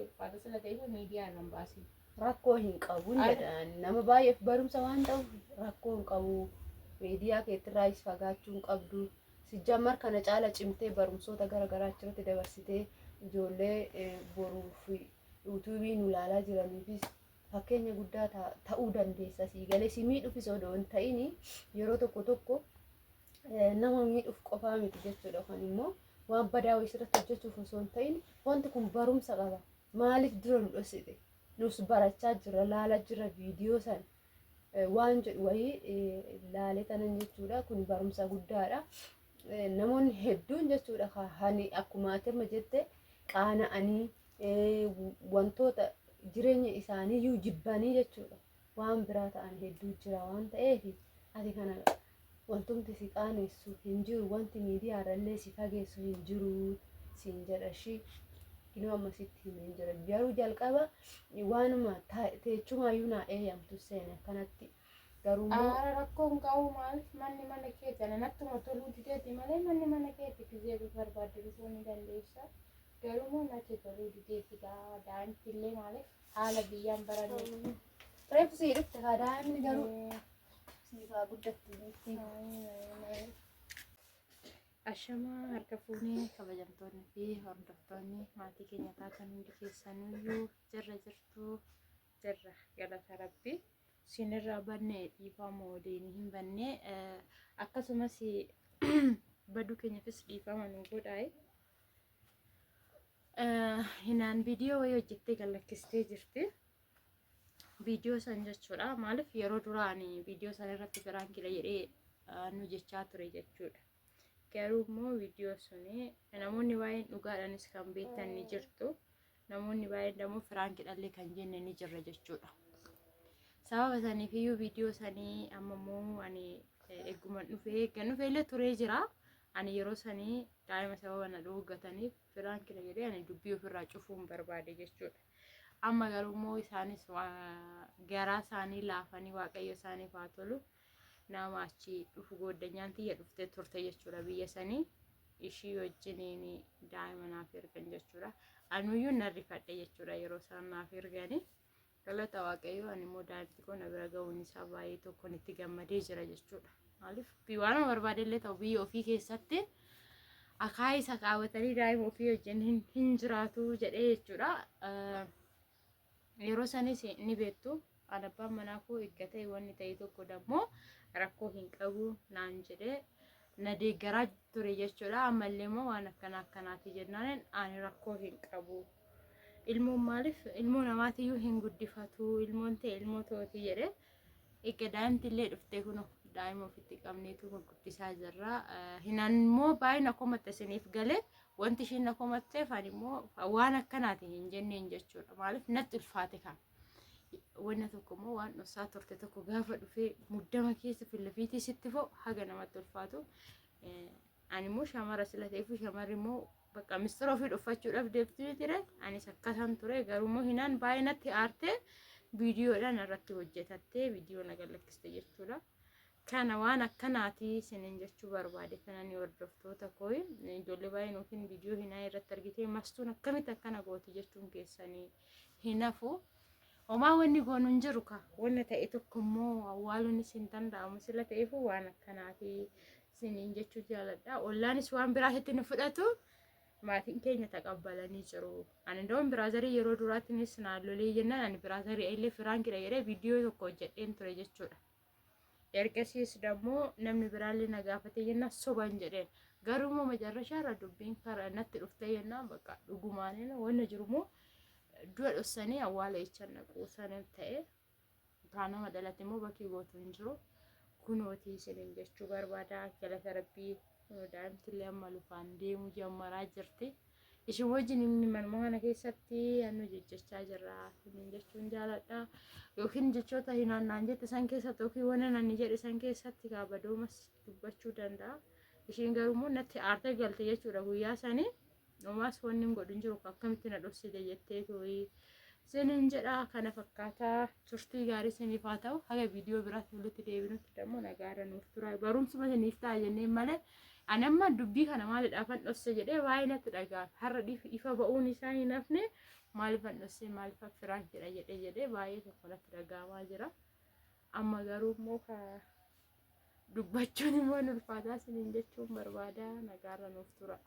ulfaata sila ta'eef miidiyaa irra hin baasin. Rakkoo hin qabu jedhan nama baay'eef barumsa waan ta'uuf rakkoo hin qabu. Miidiyaa keetirraayis fagaachuu hin qabdu. Sijjammar kana caala cimtee barumsoota gara garaa achirratti dabarsitee ijoollee boruuf yuutuubii nu laalaa jiraniifis fakkeenya guddaa ta'uu dandeessa. Sii galee si miidhuufis odoo hin ta'in yeroo tokko tokko nama miidhuuf qofaa miti jechuudha. Yookaan immoo waan badaa wayii sirratti hojjechuuf osoo hin ta'in wanti kun barumsa qaba. Maaliif dura nu dhoksite? Nus barachaa jirra, laalaa jirra viidiyoo sana. Waan jedhu wayii laalee tanan jechuudha. Kun barumsa guddaadha. Namoonni hedduun jechuudha hani akkuma ati amma jette qaana'anii wantoota jireenya isaaniiyyuu jibbanii jechuudha. Waan biraa ta'an hedduu jira waan ta'eef ati kana wantumti si qaanessu hin jiru, wanti miidiyaarrallee si fageessu hin jiru siin jedha ishii. Inuu amma sitti himeen jira. Garuu jalqaba waanuma teechumaayyuu naa eeyyamtu seene akkanatti. Garuu immoo Aara rakkoon qabu maaliif manni mana keeti ana nattuma toluu dideeti malee manni mana keeti gizee barbaadde dhufuu ni dandeessa. Garuu immoo natti toluu dideeti gaa daa'imti illee maaliif haala biyyaan baranne. Reefu sii dhufte kaa daa'imni garuu siif haa guddattu giiftii. Ashamaa harka fuunee kabajamtoonni fi hordoftoonni maatii keenya taatan hundi keessanuyyuu jirra jirtuu jirra galata rabbi. Sinirraa banne dhiifama waliin hin banne akkasumas baduu keenyafis dhiifama nu godhaa. Hinaan viidiyoo wayii hojjettee gallakkistee jirti. Viidiyoo san jechuudha. Maaliif yeroo duraan viidiyoo san irratti firaankidha jedhee nu jechaa ture jechuudha. Garuu immoo viidiyoo suni namoonni baay'een dhugaadhaanis kan beektan ni jirtu. Namoonni baay'een immoo firaankidhallee kan jenne ni jirra jechuudha. Sababa saniif iyyuu viidiyoo sanii amma immoo ani eeguma dhufee eeggan dhufee illee turee jira. Ani yeroo sanii daa'ima sababa na dhooggataniif firaankidha jedhee ani dubbii ofirraa cufuun barbaade jechuudha. Amma garuu immoo isaanis garaa isaanii laafanii waaqayyo isaaniif haa tolu. Nama achi dhufu gooddanyaan tiyya dhuftee turte jechuudha biyya sanii. Ishii wajjiniin daa'ima naaf ergan jechuudha. Anuyyuu nan rifadhe jechuudha yeroo isaan naaf erganii. Galata waaqayyoo ani immoo daa'imti koo na bira ga'uun isaa baay'ee tokkoon itti gammadee jira jechuudha. Maaliif waanuma barbaade illee ta'u biyya ofii keessatti akaayii isa kaawwatanii daa'ima ofii wajjin hin jiraatu jedhee jechuudha. Yeroo sanis ni beektu an abbaan manaa koo eeggatee wanni ta'e tokko dammoo rakkoo hin qabu naan jedhee na deeggaraa ture jechuudha. Ammallee immoo waan akkana akkanaati jennaan ani rakkoo hin qabu. Ilmoon maaliif ilmoo namaatiyyuu hin guddifatu ilmoon ta'e ilmoo tooti jedhee Egaa daa'imti illee dhuftee kunoo daa'ima ofitti qabneetu gurguddisaa jirra. Hinaan immoo baay'ee na komatte isiniif galee wanti ishiin na komatteef ani immoo waan akkanaati hin jenneen jechuudha. Maaliif natti ulfaate kan. Wanna tokko immoo waan dhossaa turte tokko gaafa dhufee muddama keessa fillafiitii sitti fa'u haga namatti ulfaatu. Ani immoo shamara sila ta'eef shamarri immoo bakka mistira ofii dhuffachuudhaaf deebtuu ture. Anis akkasan ture garuu immoo hinaan baay'ee natti aarte viidiyoodhaan irratti hojjetattee viidiyoo na gallakkiste jechuudha. Kana waan akkanaati isiniin jechuu barbaade kanani hordoftoota koo ijoollee baay'een yookiin viidiyoo hinaa irratti argitee mastuun akkamitti akkana gooti jechuun keessanii hin hafu. Homaa wanni goonu hin jiru ka wanna ta'e tokko immoo awwaaluunis hin danda'amu sila ta'eefu waan akkanaati isiniin jechuu jaaladha. Ollaanis waan biraatitti nu fudhatu maatiin keenya taqabbalanii jiru. Ani ndawon biraazarii yeroo duraattinis naan lolee jennaan ani biraazarii illee firaankidha jedhee viidiyoo tokko hojjedheen ture jechuudha. Ergasiis dammoo namni biraallee na gaafatee jennaan soban jedheen. Garuu immoo macarrashaa irra dubbiin karaa natti dhuftee jennaan bakka dhugumaan wanna jiru immoo du'a dhossanii awwaala jechaan dhaquu sana ta'e kaa nama dhalate immoo bakki gootu hin jiru. Kunootii isiniin jechuu barbaada galata rabbii daa'imti illee amma lufaan deemuu jammaraa jirti. Isin wajjin inni manuma kana keessatti annu jejjechaa jirra isiniin jechuun jaaladha. Yookiin jechoota hinaan naan jette san keessatti yookiin waan ani jedhe san keessatti kaabadoomas dubbachuu danda'a. Ishiin garuu immoo natti aartee galte jechuudha guyyaa sanii. Homaas wanni hin godhin jiru akkamitti na dhoksite jettee tooyi. Isiniin jedha kana fakkaataa turtii gaarii isiniif haa ta'u haga viidiyoo biraatti walitti deebinutti dammoo nagaara nuuf tura barumsuma isiniif ta'a jenneen malee ani amma dubbii kana maalidhaafan dhosse jedhee waa'ee natti dhaga'ame har'a ifa ba'uun isaa hin hafne Maaliifan dhossee, maaliifan prank jedha jedhee jedhee baay'ee tokko natti dhaga'amaa jira. Amma garuu immoo ka dubbachuun immoo ulfaataa isiniin jechuun barbaada. Nagaarra nuuf tura.